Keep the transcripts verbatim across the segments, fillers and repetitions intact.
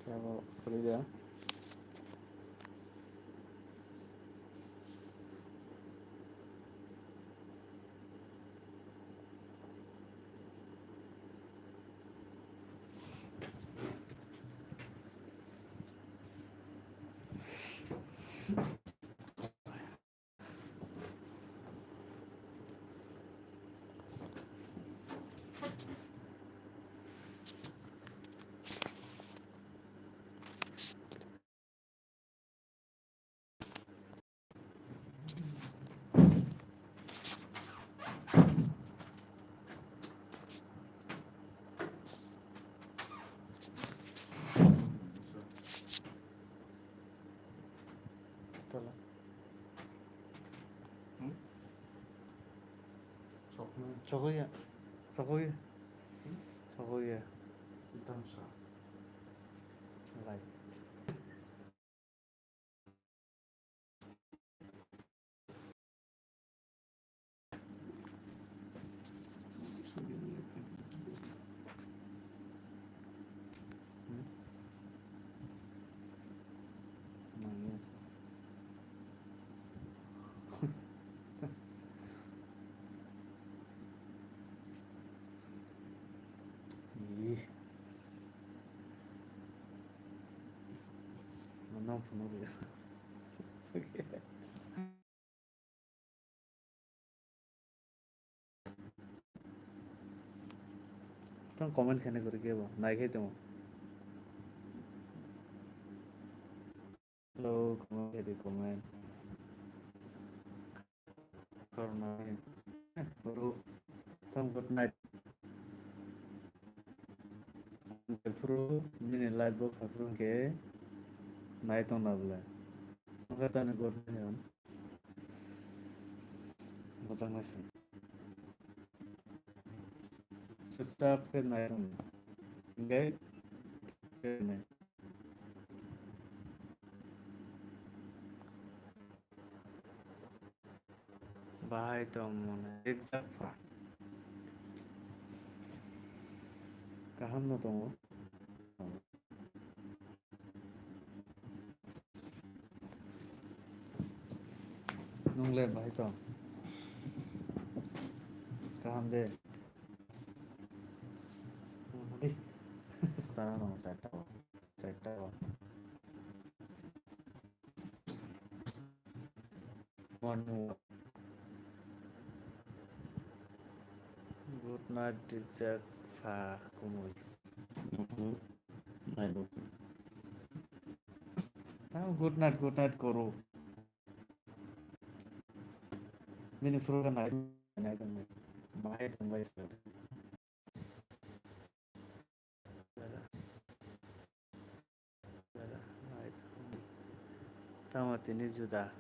Abo kwrwi da. Tola. Hmm? Soknai. Sokoya. Sokoya. Hmm? Sokoya. Itam sa. Lai. Ih. Manang phunuk ya. Tang comment khaina kwrwi khe bo nai khai tongo. Hello, comment khe di comment. Kornai. Bro, tang good night. Phuru nini live bo khai phuru khe nai tong na bwle. Nokha tani good night. Bwchang nai se. Chupchap khe nai tong. Hingkhe khe nai. Bahai tong mone rijak pha. Kaham no tongo. Nung le bahai tong. Kaham de. Di. Sana no, chaita o. Chaita o. Morning. Good night, teacher. Pha kumui. Mhm. Night. Tamo good night, good night koro. Mini phuru ka night, night, night. Bahai tongbai sa. Tamo tini juda.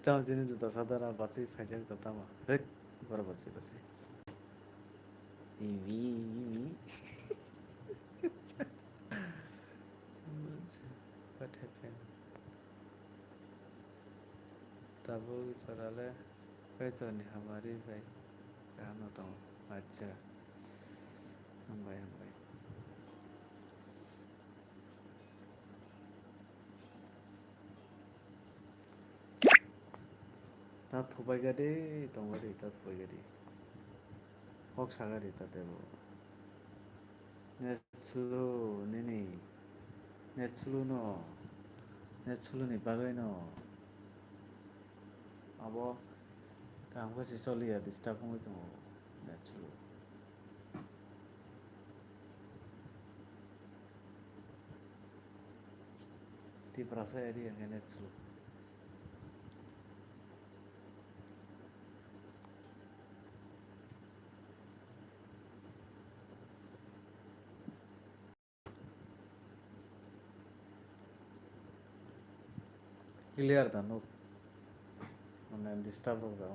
Tamo tini juda sadara bachwi phaijak da tamo. Hek, boro bachwi bachwi. Imi, imi. What happened? Tabuk jorale kaitorni hamari bai kaham no tongo. Acha. Hambai, hambai. Ta thubai gadi, tongo di, ta thubai gadi. Kok saga di, ta tebo. Net slow nini, net slow no, net slow ni bagwi no abo kaham khe se choliya, disturb wngwi tongo net slow. Tiprasa area hwnkhe net slow. Clear da nuk? Mane disturb rok da.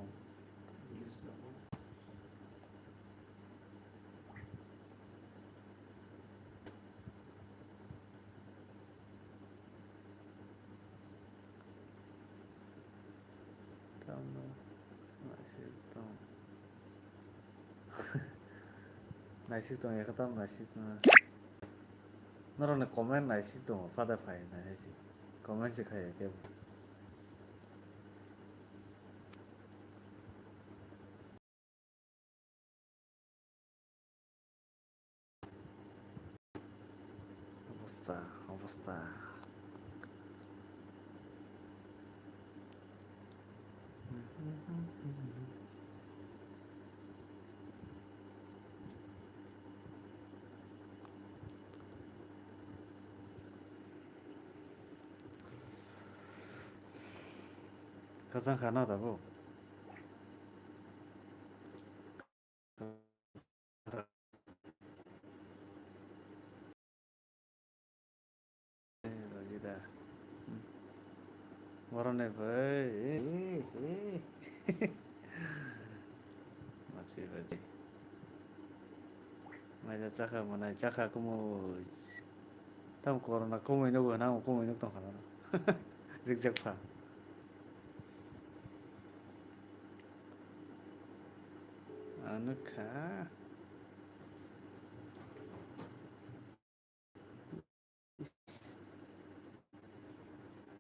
Tamo naisik tong. Naisik tong, ekha tamo naisik tong. Norokni comment naisik tongo, father phai nai hai se. Comment se khaiya kebo. Obostha, obostha. Kwchang kha na tabuk? Lagi da. Boroni bai. Machi baji. Maija chakha manai chakha kumui. Tam corona kumui nugo na kumui nuk tong kha. Rikjak pha. Anukha.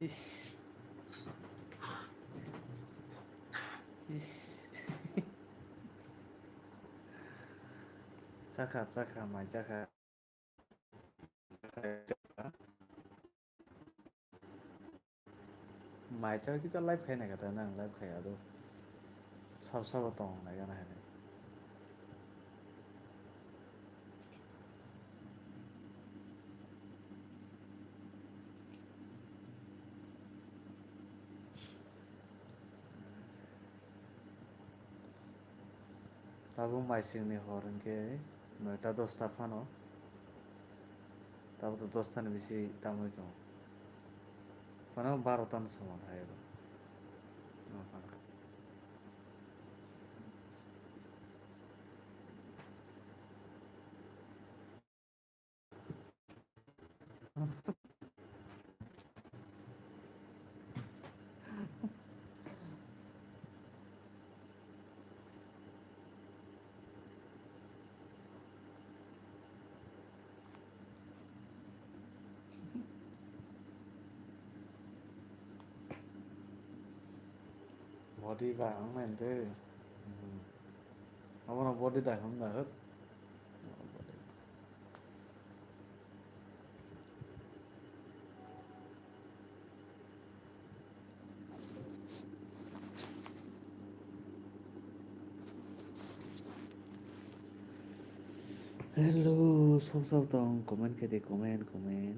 Ish. Ish. Chakha, chakha, mai chakha. Mai chao kisa live khai nai kata nang live khai ado. Sab sabo tong nai gana hai. Tabuk maisingni hor hwnkhe noita dosta phano. Tabuk to dosta ni bisi tangwi tongo. Phano barota ni soman hai abo. Body ba ang nai de. Abono body dai hwn na hwt. Hello, sob sob tong, comment khe di, comment, comment.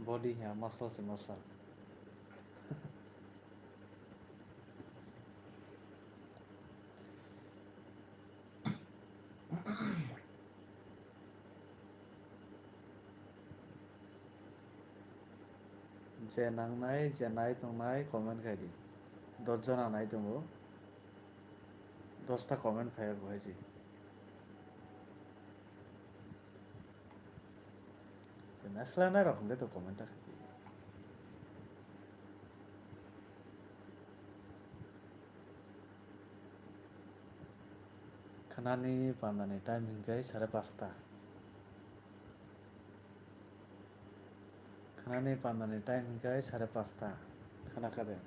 Body ya muscle se muscle. Je nangnai, je nai tongnai, comment khai di. Dos jona nai tongo. Dos ta comment phai bo hai se. Je nai sla nai rok hwnde to comment ta khai di. Khnani pandani time hingkai sare pasta. Khnani pandani time hingkai sare pasta. Khna kha de.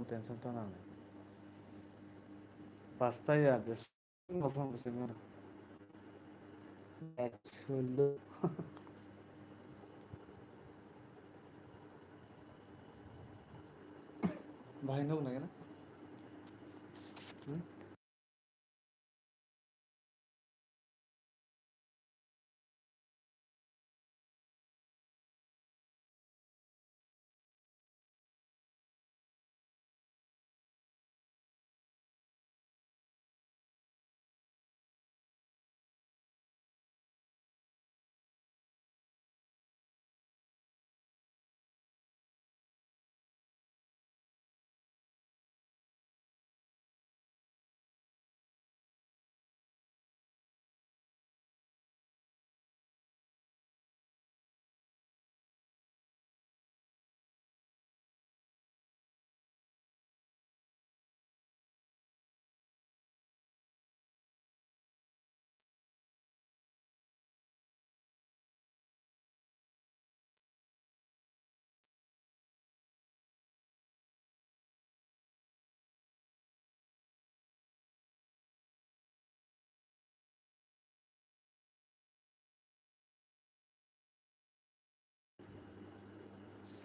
Tension ta nang. Pasta ya, just Bahai nuk nai na? Hmm?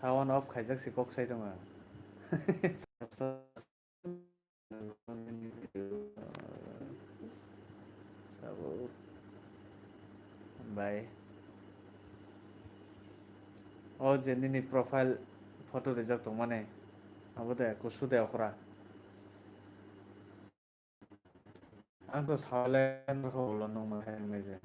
Sound off khaijak se kok sai tongo. Sabo. Bai. O je nini profile photo rijak tongmani. Abo de kusu de okra. Ang to sale nokho ulo nung ma hai nai je.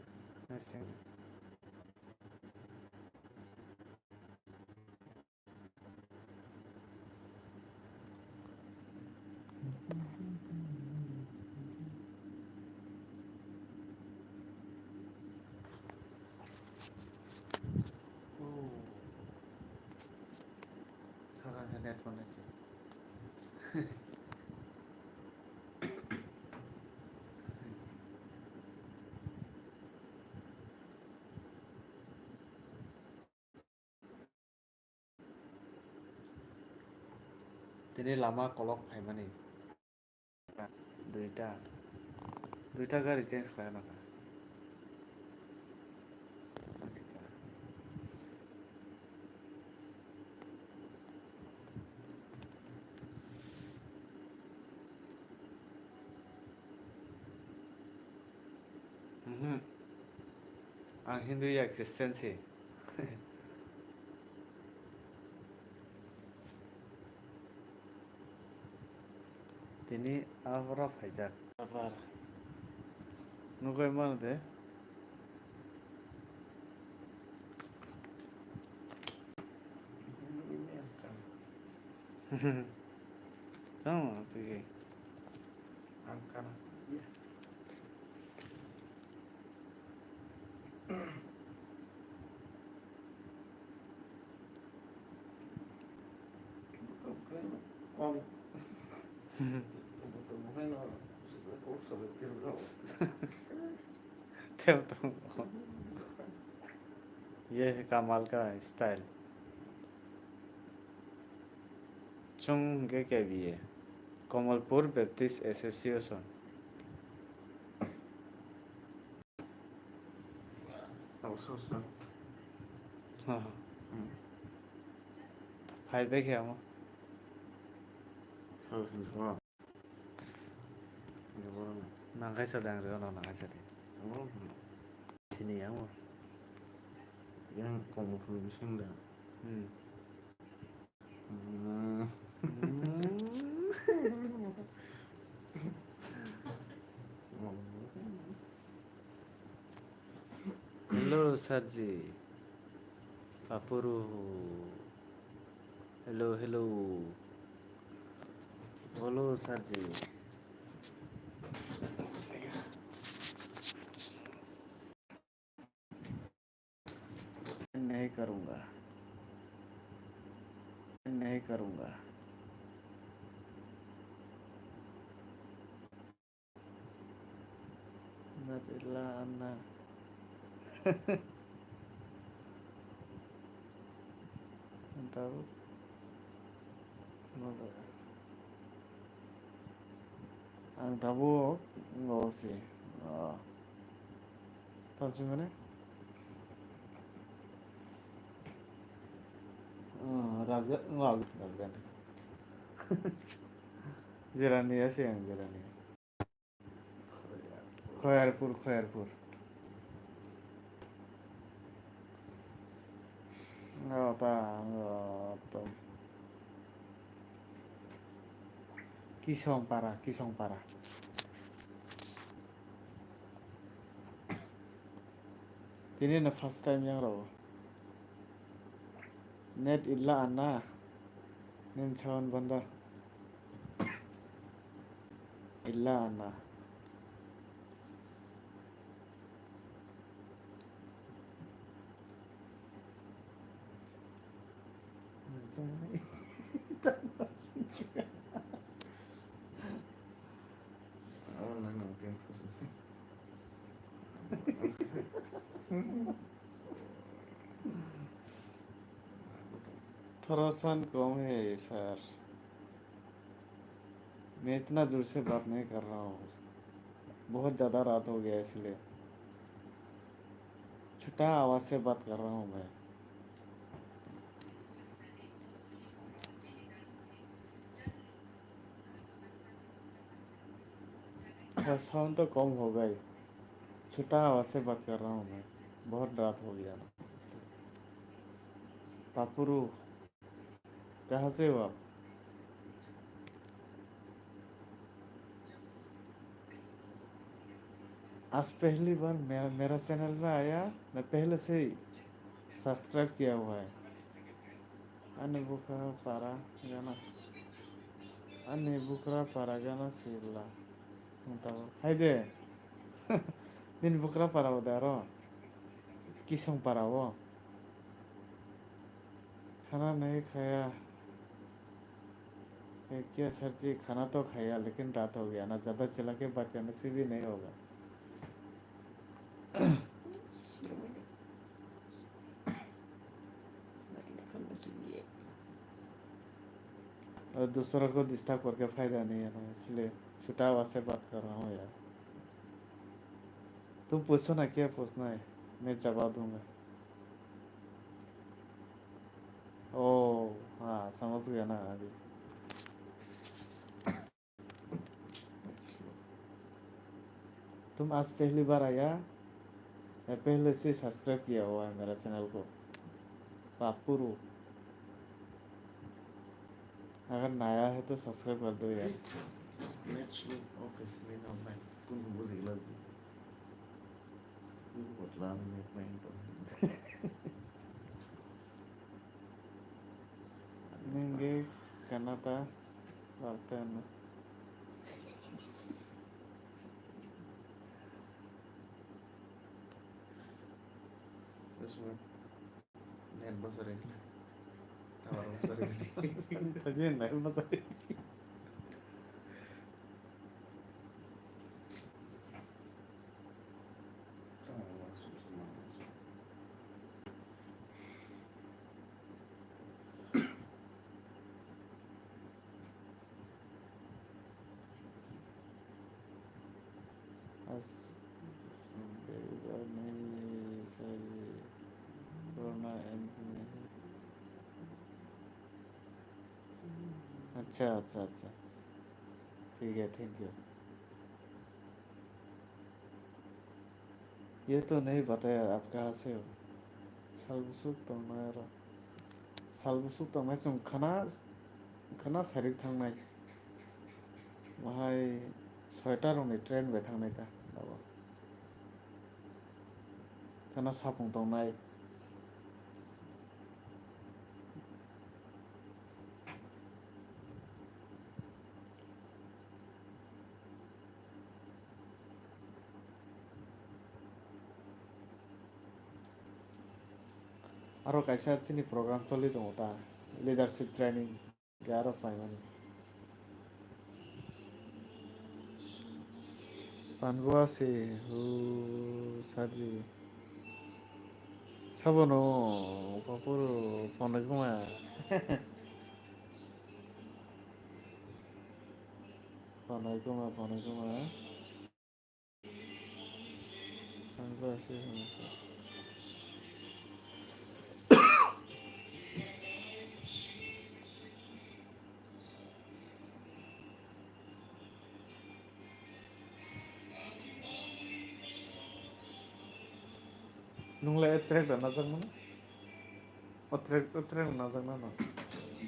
Sara net phone se. Tini lama kolok phaimani. Duita. Duita gari change khlai nokha. Mhm. Ang Hindu ya Christian se. Tini aboro phaijak. Abar. Nugui mano de. Tamo tigi. Teo tongo. Ye hai kamal ka style. Chwng hwnkhe K B A, Kamalpur Baptist Association. Abo sosa. Ha, ha. Hmm. Phai bai khe amo. Phai bai khe amo. Nangkhaisa dang rw no nangkhaisa de. Abo. Sini amo. Yang komo phun bising da. Hmm. Hmm. Hello, Sarji. Papuru. Hello, hello. Hello, Sarji. नहीं करूँगा, नहीं करूँगा। Nat illa anna. Ang tabuk, ang tabuk, ngosi. Oh. Tamsi mane? Oh, Rajga-, oh, Rajghat. Jerani ase ang, Jerani. Khoyarpur, Khoyarpur. Oh, ta, oh, to. Kisongpara, Kisongpara. Tini no first time yang rw. Net illa anna. Nin chawan banda. Illa anna. थोड़ा सा कम है सर। मैं इतना जोर से बात नहीं कर रहा हूँ। बहुत ज़्यादा रात हो गया इसलिए। छोटा आवाज़ से बात कर रहा हूँ मैं। थोड़ा साउंड तो कम हो गई। छोटा आवाज़ से बात कर रहा हूँ मैं। बहुत रात हो गया ना। पापुरू। कहाँ से हो आप? आज पहली बार मेरा, मेरा चैनल में आया, मैं पहले से ही सब्सक्राइब किया हुआ है। Ani bukra para gana, ani bukra para gana sila. Hai de. Nini bukra para o de aro. Kisong para o. खाना नहीं खाया है क्या सर जी? खाना तो खाया, लेकिन रात हो गया ना, ज़्यादा चला के बात करने से भी नहीं होगा। और दूसरों को डिस्टर्ब करके फ़ायदा नहीं है ना, इसलिए छोटा आवाज़ से बात कर रहा हूँ यार। तुम पूछो ना, क्या पूछना है, मैं जवाब दूंगा। ओ, हाँ, समझ गया ना अभी। तुम आज पहली बार आया या पहले से सब्सक्राइब किया हुआ है मेरा चैनल को? पापुरू। अगर नया है तो सब्सक्राइब कर दो यार। Net slow, okay, net online. कुन कुन बोल रही लग? कुन बोल रहा है नेट में तो? Ninge kanata wartano. Yes, ma'am. Net bosor ini. Tower bosor ini. Tadi net bosor ini. आज बेरोजगार नहीं है सर, कोरोना एंड नहीं। अच्छा, अच्छा, अच्छा, ठीक है, thank you। ये तो नहीं बताया आप कहाँ से हो। Salbusuk tongnai aro. Salbusuk tongnai chwng khana, khana sarik thangnai. Bahai soita rokni train bai thangnai ta, abo. Khana sapung tongnai. Aro kaisa chini program choli tongo ta, leadership training, khe aro phaimani. Pango ase, hu, sarji. Sabono, papuru, panai kuma. Panai kuma, panai kuma. Pango ase, hu, sar. Nung le attract da najak mano? Attract, attract najak na no?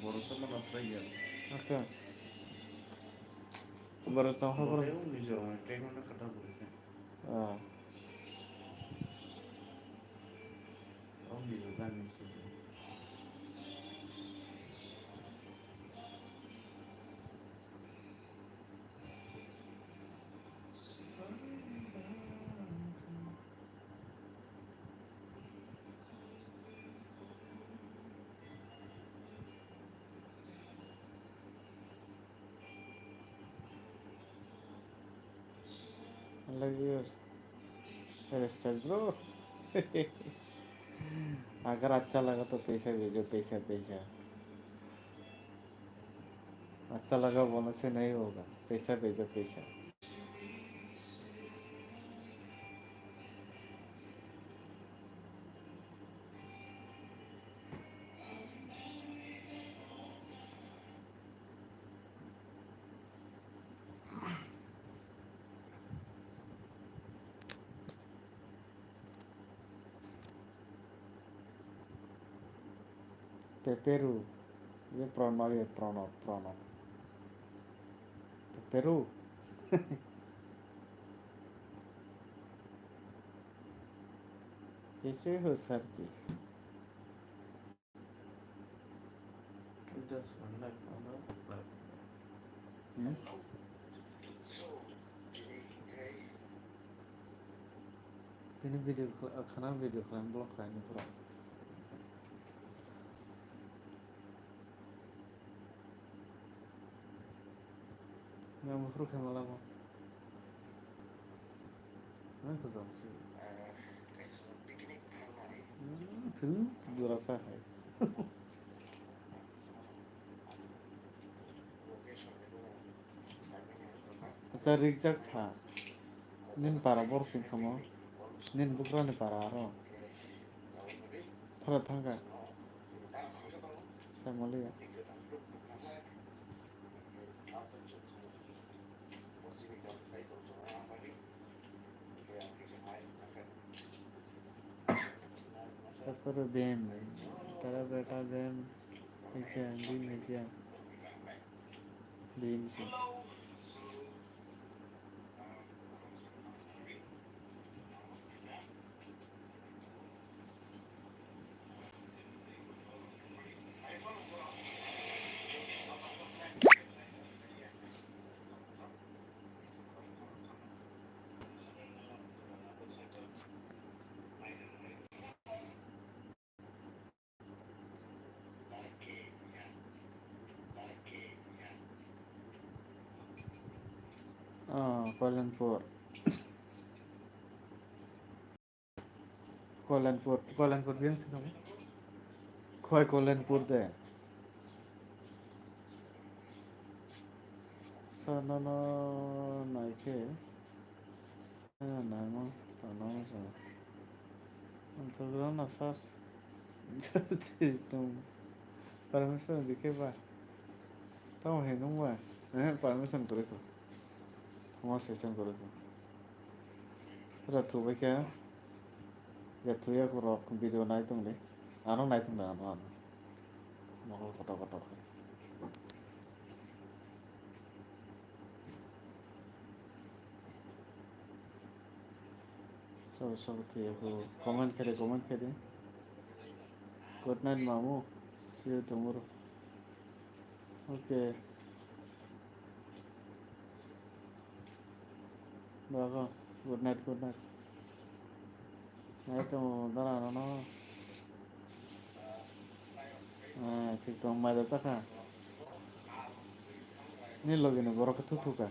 Borok sama attract ya. Oke. Borok sama borok. Borok yang nijor mana attract mana kata borok ya. Ah. Borok nijor gani sih. Like your hairstyle, bro. अगर अच्छा लगा तो पैसा भेजो, पैसा, पैसा। अच्छा लगा बोलने से नहीं होगा, पैसा भेजो, पैसा। Peperu. Ye Pranab, ye Pranab, Pranab. Peperu. Ese ho sarji. Hmm? Tini video khla-, khana video khlai block khlai ni bro. Yang buphuru khe malabo. Nang khe jam si. Hmm, thu, jora sa hai. Acha, rikjak pha. Nini para bor sing kha mo. Nini bukrani para aro. Thara thangkha. Samaliya. Takoro bem, tara beta bem, hija, bim hija, bim si. Ah, Koilanpur. Koilanpur, Koilanpur biyang sini. Khoi Koilanpur de. Sa no no naikhe. Nangma, tongna muchungo. Ang to ground no sir. Tong. Permission dikhe ba. Tamo hai nung ba. Eh, permission kwrwi kho. Tamo session kwrwi kho. Ra thubai khe. Ya thuya kho rok video nai tong di. Ano nai tong da ano ano. Mokol kotor kotor khe. Sabo sabo twi ako comment khe de, comment khe de. Good night mamu. See you tomorrow. Okay. Bago, good night, good night. Nai tongo dara nono. Ah, thik tong, mai da chakha. Ni logi ni borok khe thuthuka.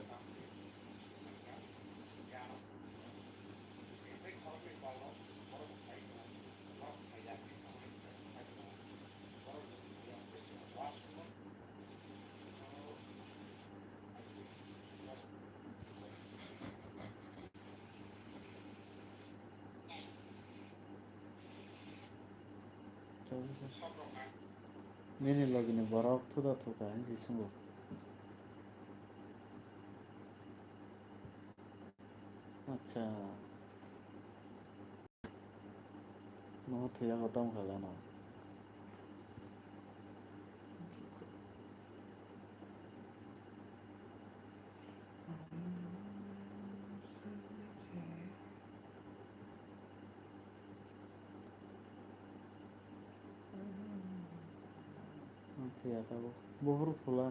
Nini logini borok thuda thuka hinwi swngo. Acha. Nogo thwiyago tongkha leno. Thwiya tabuk. Buphuru thula.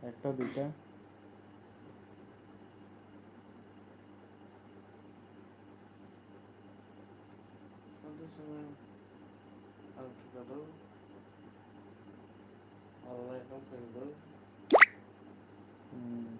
Ekta, duita. Ang thwiya do. Alright, okay, do. Hmm.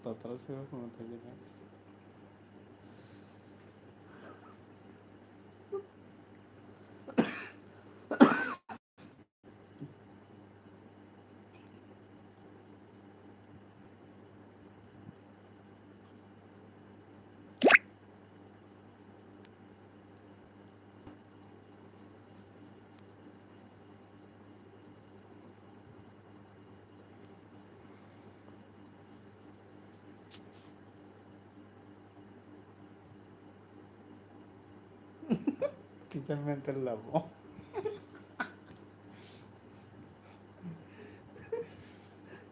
Totoro swiwi phunuk thajak kha. Kisa mental labo.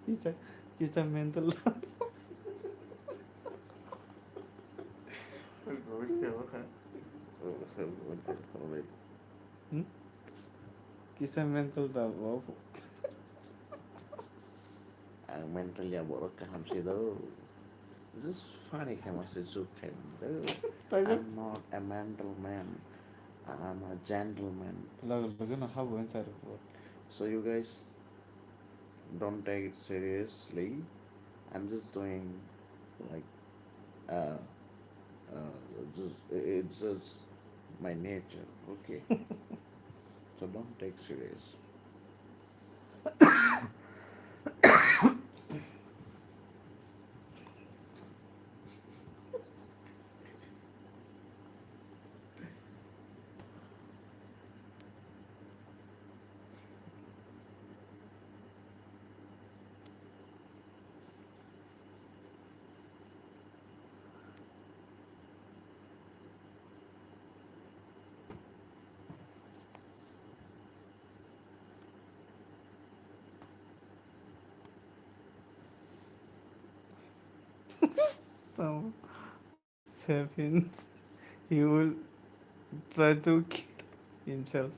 Kisa, kisa mental labo. Hmm? Kisa mental da bo. Ang mental ya borok kaham se do. Just funny khaima se joke khaima do. Taijak. I'm not a mental man. I'm a gentleman. Logo logo no habo inside report. So you guys don't take it seriously. I'm just doing like uh, uh, just, it's just my nature, okay? So don't take serious. Tamo. Save him. He will try to kill himself.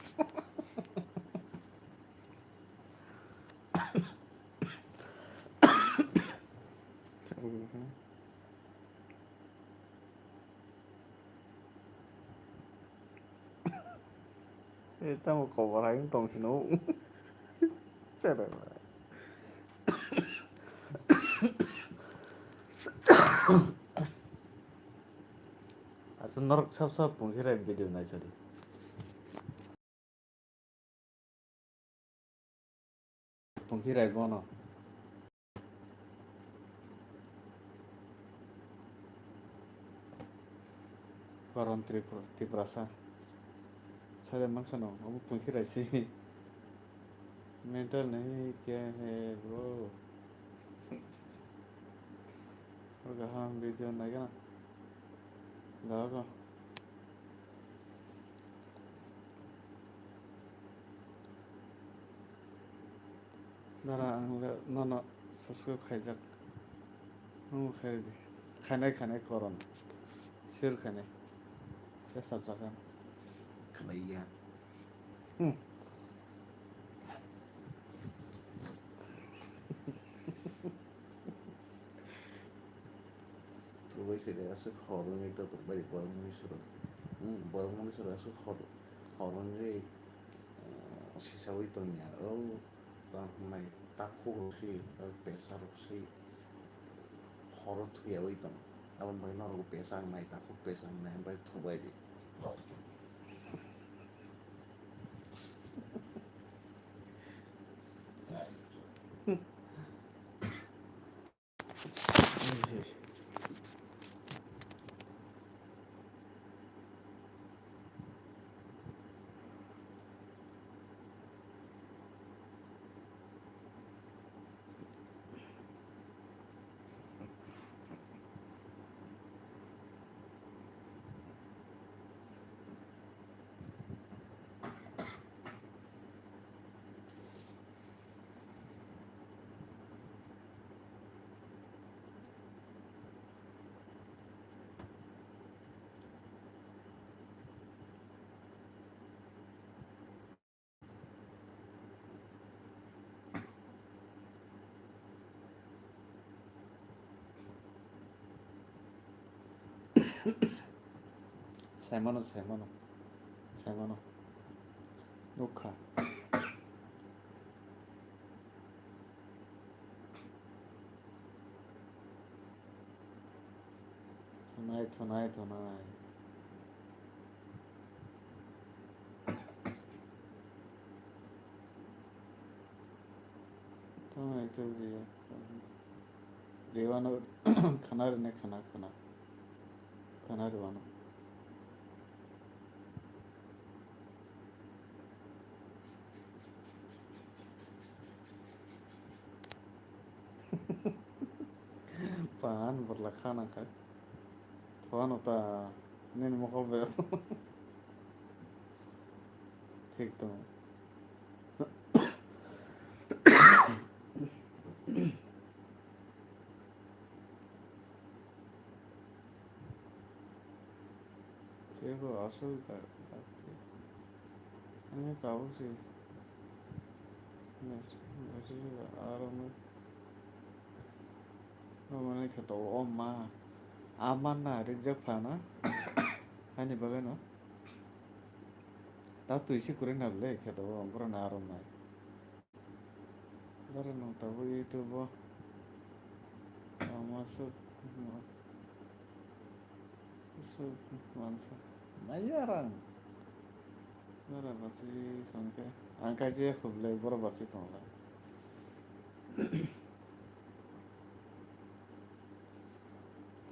Eh, tamo kobor hai wng tong hino. Chara. Asa norok sab sab pungkhe rai video naisadi. Pungkhe rai bono. Koron Tripura, Tiprasa. Sare mangsa no, obo pungkhe rai si. Mental nahi kya hai bro? Aur kaham video naikana? Jago. Dara ang le nono subscribe khaijak. Ang khaidi. Khainai khainai koron. Sir khainai. Khe sabjak ang. Khlaiya. Hmm. Tubai sere aswk hor wngwi ta tongbai borok mui soro. Hmm, borok mui soro aswk hor, hor wngwi, eh, sisawi tongya. O ta hnai takhuk rok si, ta pesa rok si. Horo thuyawi tong. Aboni bagwi norok pesa wngnai, takhuk pesa wngnai, bai thubai di. Saimano, saimano, saimano. Nukha. Thunai, thunai, thunai. Thunai, thunai. Riwano khana rwna khana, khana. Khana rwano. Pan borla khana kha. Thuano ta nini mokol be. Thik tongo. Teibo aswk da, dakti. Ani tabuk se. Aro no. Romani khe to o ma. A manna rijak phana. Ani bagwi no. Ta twi se kwrwi na le khe to o borok na aro nai. Dara nung tabuk YouTube o ama suk, suk mansa. Naiya rang. Dara basi songke. Ang kaisa khublai borok basi tongla.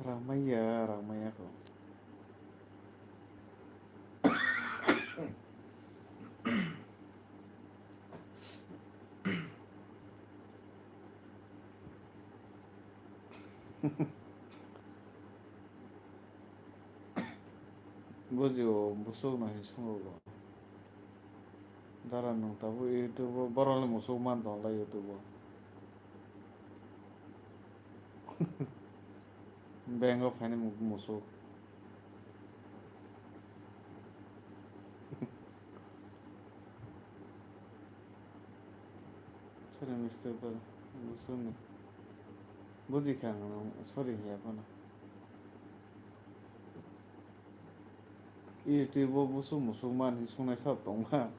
Rangmaiya, rangmaiya kho. Bujio, busuk no hin sungo bo. Dara nung tabuk YouTube o, borok le musuk man tong lai YouTube o. Bank o phaini mu-, musuk. Sorry, mister Dal, musuk ni. Buji kha ang no, sorry hiya phano. YouTube o busuk musuk man hin sungnai sab tongma.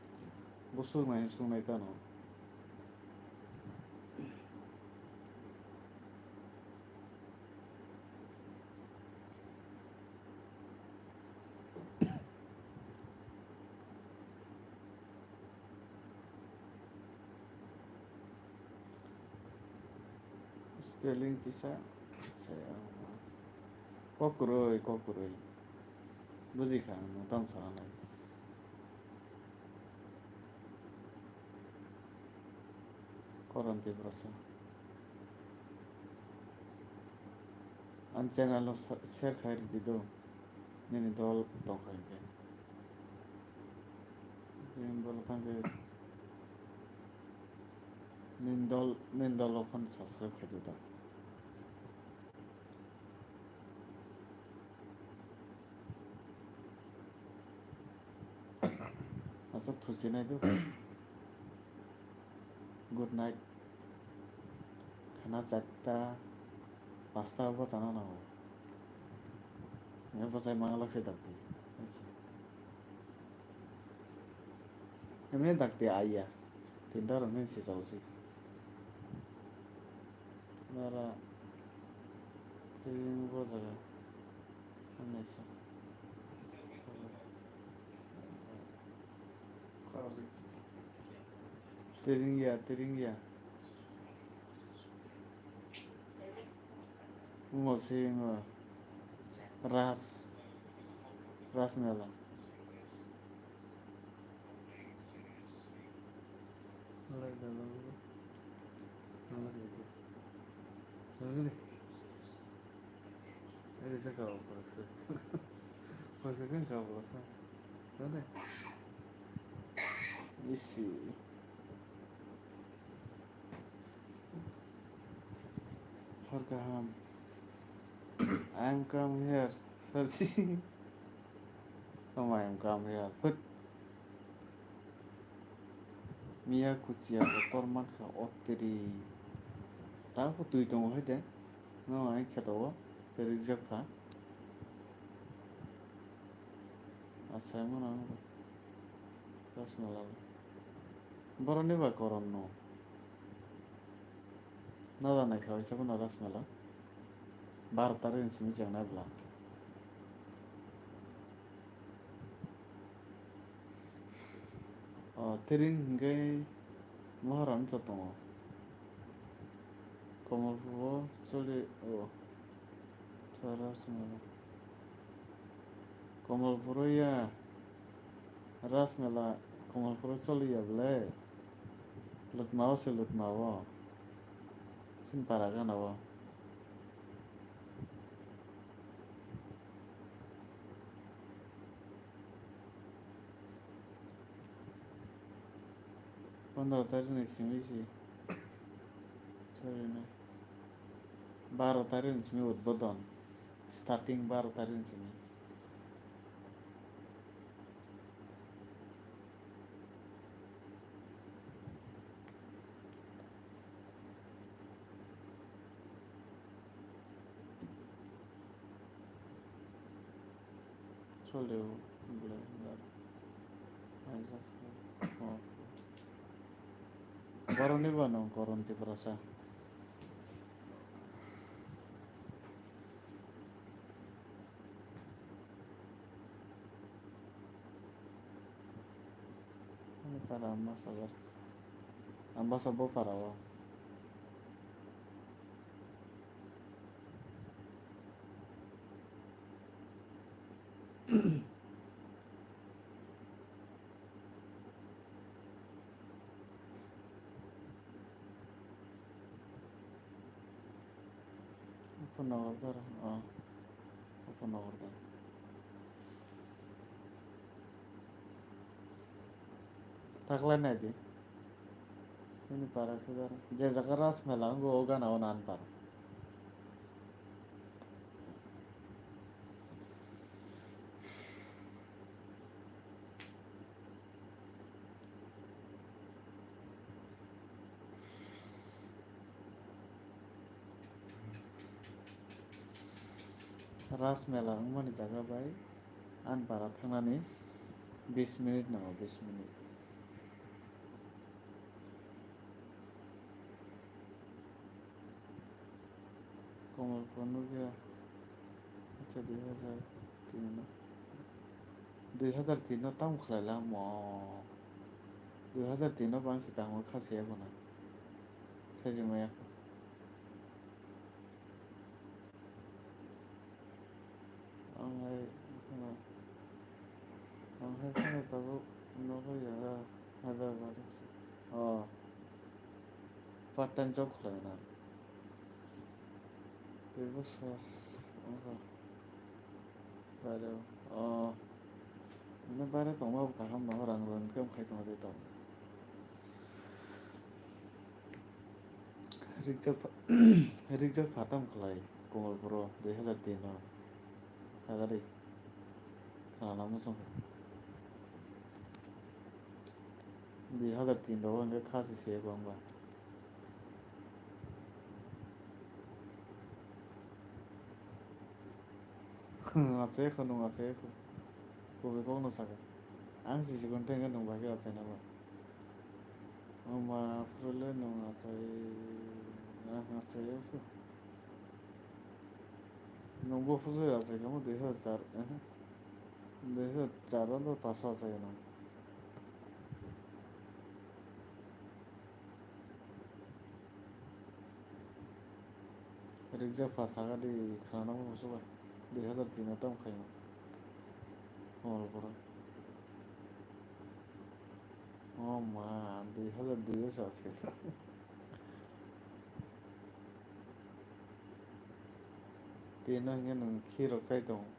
Busuk nai hin sungnai tano. Spelling kisa, kok kwrwi, kok kwrwi. Buji kha ang nwng tamo sana nai. Koron Tiprasa. Ang channel no sa-, share khai rwdi do. Nini dol tongkha hinkhe. Nini dol thangkhe. Nini dol, nini dol rok phano subscribe khai di do. Aswk thuchinai do. Good night. Khana charta, pasta o bwchana nango. Emo bwchai mangalak se dakti. Emo dakti aiya. Tinta rok nini se chao se. Nara swimming bo jaga. Hanai se. Tiringya, tiringya. Omo se omo Ras, Ras Mela. Isi. Hor kaham. I am come here, Sarji. Tamo I am come here. Hut. Miya kuchiya kotor mankha otri. Tamo twi tongo hai de. No, ai kheto o. Rijak kha. Asa mo nang. Ras Mela. Boroni ba koron no. Nada naikha waisa bono Ras Mela. Baro tarik ni simi cheng nai bwla. O, tering hingke Moharan to tongo. Komolpur o choli o. Ras Mela. Komolpur o ya. Ras Mela Komolpur o choli ya bwle. Lutma o se Lutma o. Sin para gana o. Pondro tarik ni simi si. Sorry na. Baro tarik ni simi udbodon. Starting baro tarik ni simi. Chole o, bwle, boroni bo no Koron Tiprasa. Ani para Ambasa bar. Ambasa bo para o. Upanagar dara, ah, Upanagar dara. Taklai nai di. Ini para khe dara. Je jaga Ras Mela wngo, o gana o nan para. Ras Mela wngmani jaga bai ani para thangnani bis minute nango, bis minute. Komolpur nukya. Acha, dui hazar tin no. Dui hazar tin no tamo khlai lamo. Dui hazar tin no bangsi kaham kha se bono. Sajima ya. Ang hai, ang hai khana tabuk nogo ya, ada baru. Oh. Part time job khlaina. Tei bwswk wngkha. Baire o. Bini baire tongma bo kaham no, rang rang khe khai tongma de tong. Rijak pha-, rijak phatam khlai Komalpuro dui hazar tin o. Sagari. Khana muchung. Dui hazar tin o hwnkhe kha se se kwbangma. Achai kho, nwng achai kho. Kubui kokno sakha. Ang si sikon thengkhe nwng bai khe achaina ba. Omo aphuru le nwng achai, ang achai kho. Nwng bo phuru achai kha mo dui hazar char, eh. Dui hazar char o do paso achai nwng. Rijak pha saka di khana bo muchung bai. Dui hazar tin o tamo khaio. Hor boro. O ma, dui hazar dui o sa se. Tino hwnkhe nwng khirok chai tongo.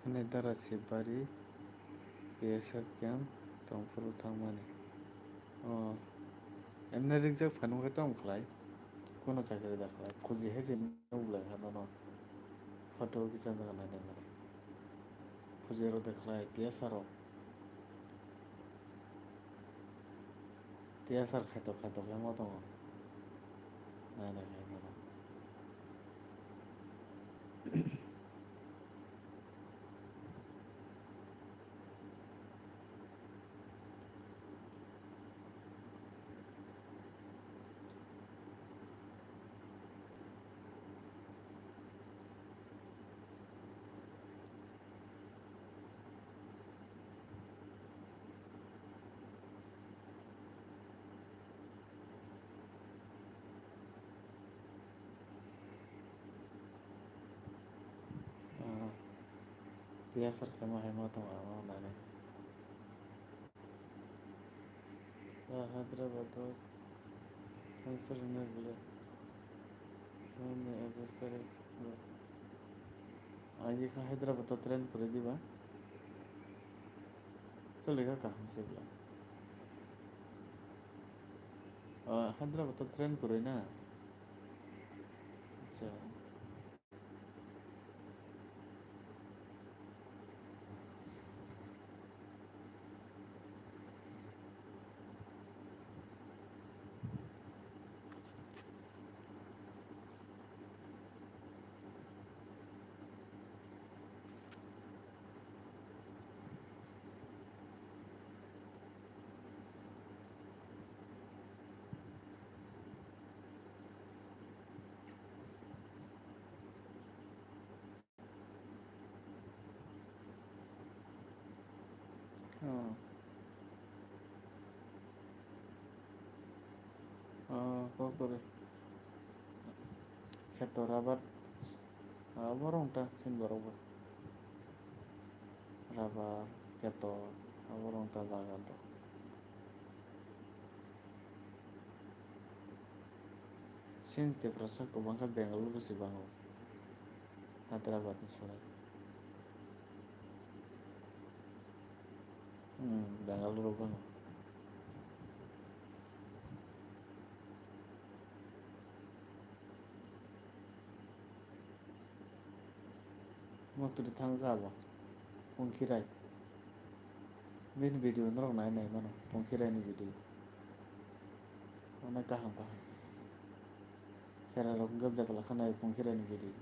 Ani dara Sibari P S F camp tongphuru thangmani. O, emne rijak phano khe tamo khlai? Kono chakri da khlai? Khuji hai se nukle kha nono. Photo kisa jaga nainai mani. Khuji rok da khlai, T S R rok. T S R khaitok khaitok khe ma tongo. Nai nai khe nai. Ah, T S R khe ma hai ma tongo, amo nani. Ah, Hyderabad o transfer hwnwi bwle. Soni August tarik. Aji kha Hyderabad o train kwrwi diba. Choli kha kaham se bwla. Ah, Hyderabad o train kwrwi na. Acha. Oh. Oh, kokore. Kheto rabar. Ah, borok ta sin borok bo. Rabar, kheto, abo rok ta bagan rok. Chini Tiprasa kwbangkha Bengaluru se bango, Hyderabad ni salai. Hmm, Bengaluru bango. Motri thangkha abo Pungkhirai. Bini video norok nai nai mano, Pungkhirai ni video. Onek kaham kaham. Chera rok wngkha betla khanai Pungkhirai ni video.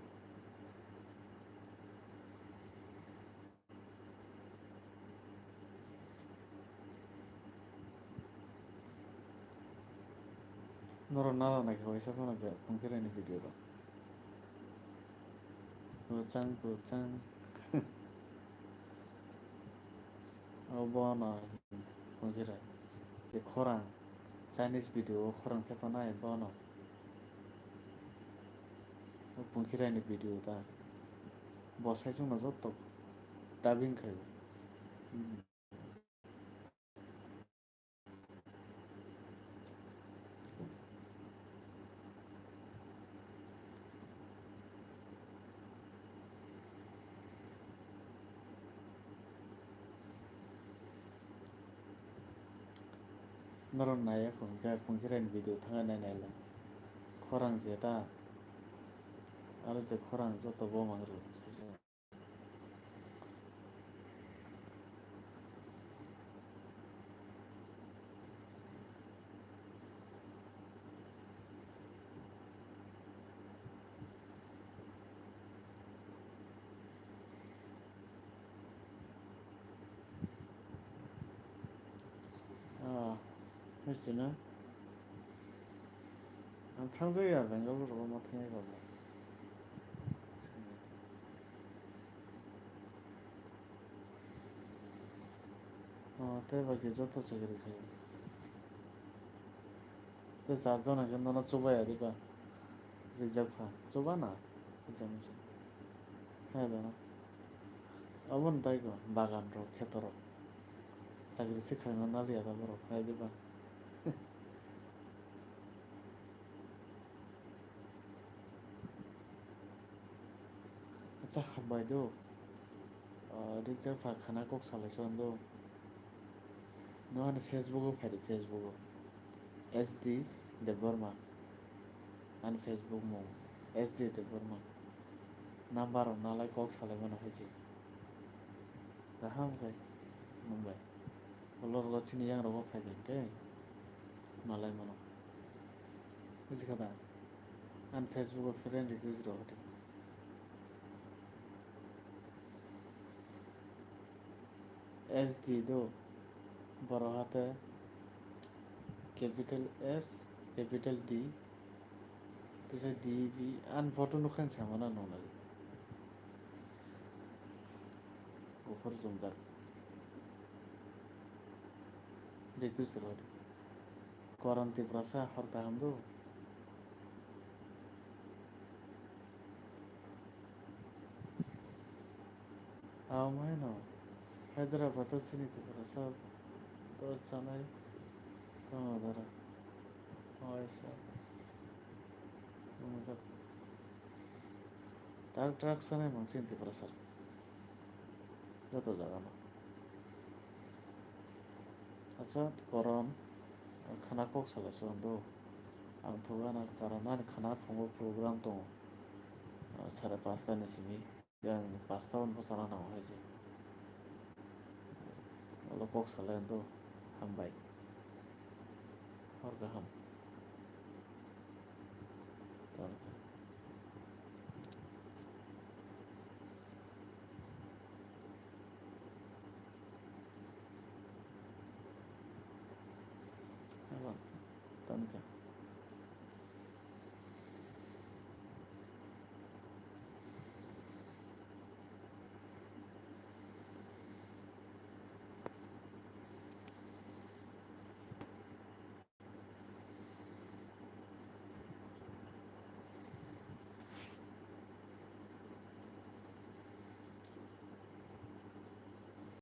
Norok nana naikha waisa phano khe Pungkhirai ni video rok. Kwchang kwchang. O bono Pungkhirai. Je khorang. Chinese video o khorang thepanai bono. O Pungkhirai ni video ta. Bo sai chwngno joto dubbing khai. Hmm. Norok naiya kho hwnkhe Pungkhirai ni video thangwi nai nailai. Khorang jeta aro je khorang joto bo mangrwk. Ah, hai chwna. Ang thangjak ya Bangalore rogo ma thangwi rw. Oh, tei bai khe joto chakri khai. Tei char jona khe nono chubai ya diba? Rijak pha. Chuba na? Rijak misa. Hai da na. Abo ni tai ko bagan rok, kheto rok. Chakri se khaima naliya da borok. Hai diba? Acha, hambai do. Ah, rijak pha khana kok salai se do. No ani Facebook o phai di, Facebook o. S D Debbarma. Ani Facebook mung S D Debbarma. Number rok nalai kok salai mano hai se. Kaham khai mung bai. Ulo rogo chini yang rogo phai di tei. Nalai mano. Buji kha da? Ani Facebook o friend request rw di. S D do, borok hate capital S, capital D, kisa D B, ani photo nukha hinwi samano nunglai. Buphur chumjak. Request rw di. Koron Tiprasa hor kaham do. Amai no Hyderabad o chini Tiprasa to chanai tamo dara. Oi sa. Mujak. Tak tak sanai mang chini Tiprasa. Joto jaga no. Acha, koron, khana kok salai se do. Ang thuga na karon ani khana phungo program tongo. Ah, sare pasta ni simi. Yang pasta on bwsana nango hai se. Olo kok salai do. Hambai. Hor kaham. Tal. Aba, tani kha.